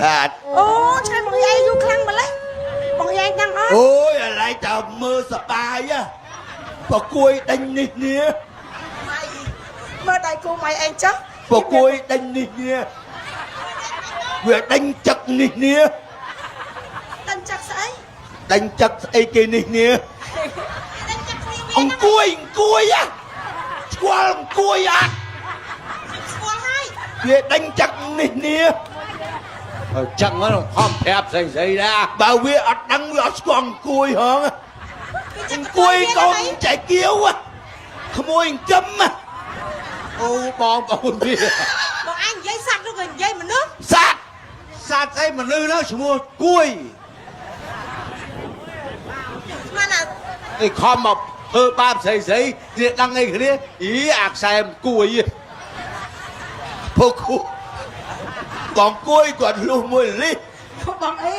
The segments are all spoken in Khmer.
បាទ អូឆ្ងាយបងយាយយូរខ្លាំងម្លេះបងយាយដឹងអត់ អូយឥឡូវតើមើលសបាយហ៎ប្រគួយដេញនេះនេះ ម៉ៃមើលដៃគូម៉ៃឯងចុះ ប្រគួយដេញនេះនេះវាដេញចឹកនេះនេះ ដេញចឹកស្អី ដេញចឹកស្អីគេនេះនេះ ដេញចឹកគ្នាវា អង្គួយអង្គួយហ៎ស្គាល់អង្គួយអត់ ស្គាល់ហើយ វាដេញចឹកនេះនេះ ចឹងហ្នឹងខំប្រាប់ស្អីស្អីដែរ បើវាអត់ដឹងវាអត់ស្គាល់អង្គួយហងអង្គួយកូនចែកគៀវហ៎ក្មួយអង្គឹមហ៎ អូបងប្អូនវា បងឯងនិយាយសត្វឬក៏និយាយមនុស្ស សត្វ សត្វស្អីមនុស្សហ្នឹងឈ្មោះគួយ ស្មានអា ឯខំមកធ្វើបាបស្អីស្អីគ្នាដឹងអីគ្នាអីអាខ្សែមគួយ ពួកគូបងគួយគាត់លុះមួយលី បងអី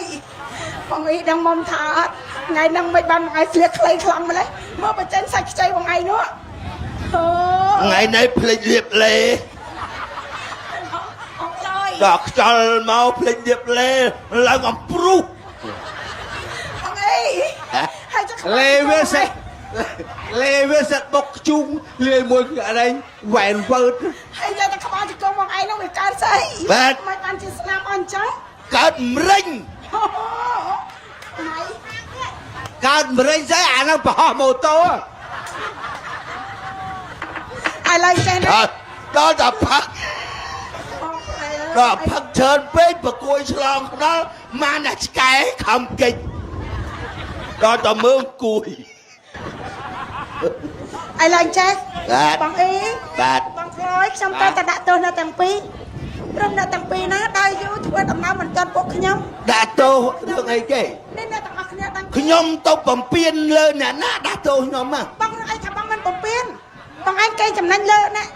បងអីដឹងមុំថាអត់ថ្ងៃហ្នឹងមិនបានបងឯងស្លៀកខ្លីខ្លាំងម្លេះមើលបញ្ចេញសាច់ខ្ចីបងឯងនោះអូ ថ្ងៃនេះភ្លេចលៀបលេ អត់ឡើយ ដល់ខ្យល់មកភ្លេចលៀបលេឡើងអំព្រុស បងអីហើយចុះ លេវាសិតលេវាសិតបុកជុងលាយមួយគឺអីវ៉ែនវើត ហើយយកតែក្បាលជង្គង់បងឯងនោះវាកើតស្អីមិនបានជាស្នាមអញ្ចឹង កើតមរិញ អូម៉ៃ កើតមរិញស្អីអាហ្នឹងប្រហោះម៉ូតូ ឥឡូវចេះណា ដល់ដល់តែផឹក បងអើយ ដល់ផឹកច្រើនពេកប្រគួយឆ្លងខ្នល់ម៉ានតែឆ្កែខំកិច្ចដល់តែមើលគួយ ឥឡូវចេះ បាទ បងអី បាទ បងក្លយខ្ញុំតែតែដាក់ទោសនៅទាំងពីរព្រមនៅទាំងពីរណាដើរយូរធ្វើដំណើរមិនទាន់ពួកខ្ញុំ ដាក់ទោសរឿងអីគេ នេះអ្នកទាំងអស់គ្នាដឹង ខ្ញុំទៅបំពេញលើអ្នកណាដាក់ទោសខ្ញុំហ៎ បងរឿងអីថាបងមិនបំពេញបងឯងគេចំណេញលើអ្នក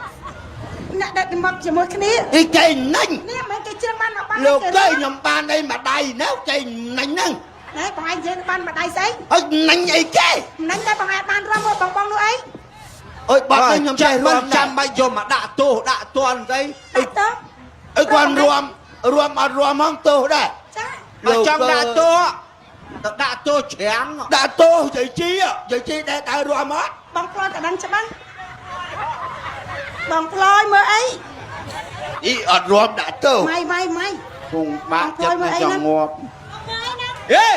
អ្នកដែលមកជាមួយគ្នា អីគេណាញ់ នេះមិនគេជឿបានមកបាន លោកគេខ្ញុំបានអីមួយដៃណាគេណាញ់ហ្នឹង ណែបងឯងយើងបានមួយដៃស្អី អើណាញ់អីគេ មិនតែបងឯងបានរំបងបងនោះអី អើយបាត់នេះខ្ញុំចេះ មិន រួម ចាំបាច់យកមកដាក់ទោសដាក់ទណ្ឌស្អី ដាក់ទៅ អើគាត់រួមរួមអត់រួមហងទោសដែរ ចា បើចង់ដាក់ទោសទៅដាក់ទោសច្រាំង ដាក់ទោសយាយជីយាយជីដែរដើររួមអត់ បងផ្លយតែដឹងច្បាស់បងផ្លយមើលអី អីអត់រួមដាក់ទោស ម៉ៃម៉ៃម៉ៃ គង់បាក់ចិត្តណាស់ចង់ងាប់ហេ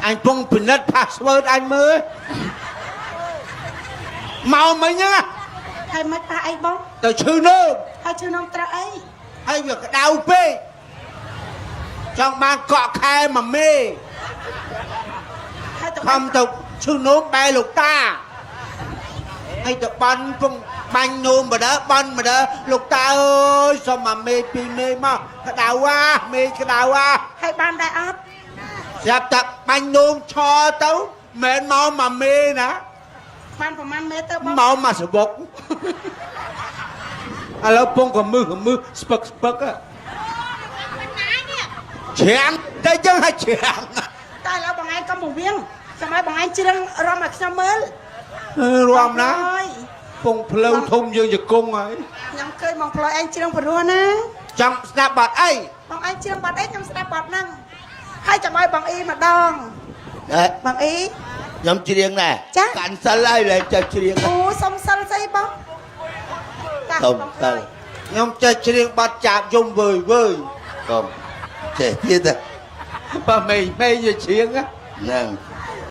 អញពងពិនិត្យ password អញមើលមកមិញហ្នឹង ហើយមិនប៉ះអីបង ទៅឈឺនោម ហើយឈឺនំត្រូវអី ហើយវាក្តៅពេកចង់បានកក់ខែមួយមេ ហើយទៅ ខំទៅឈឺនោមបែលោកតាហើយទៅបន់ពងបាញ់នោមបដើបន់បដើលោកតាអើយសុំមួយមេពីរមេមកក្តៅអាមេក្តៅអា ហើយបានដែរអត់ ស្រាប់តែបាញ់នោមឆទៅមិនមែនមកមួយមេណា បានប្រហែលមេទៅបង មកមួយសបុកឥឡូវពងកមឹះកមឹះស្ពឹកស្ពឹកច្រាំងតែចឹងហើយច្រាំង តែឥឡូវបងឯងកុំពវៀងចាំឲ្យបងឯងជ្រឹងរំឲ្យខ្ញុំមើល រំណា ហើយ ពងផ្លូវធំយើងជង្គង់ហើយ ខ្ញុំឃើញបងផ្លយឯងជ្រឹងព្រោះណា ចង់ស្ដាប់បាត់អី បងឯងជ្រឹងបាត់អីខ្ញុំស្ដាប់បាត់ហ្នឹងហើយចាំឲ្យបងអ៊ីម្ដង ហេ បងអ៊ី ខ្ញុំច្រៀងដែរ ចា កាន់សិលហើយលែងចេះច្រៀង អូសុំសិលស្អីបងចា សុំ បង សិល ខ្ញុំចេះច្រៀងបាត់ចាប់យំវើយវើយ កុំចេះទៀតទេ បើមេមេយច្រៀង ហ្នឹង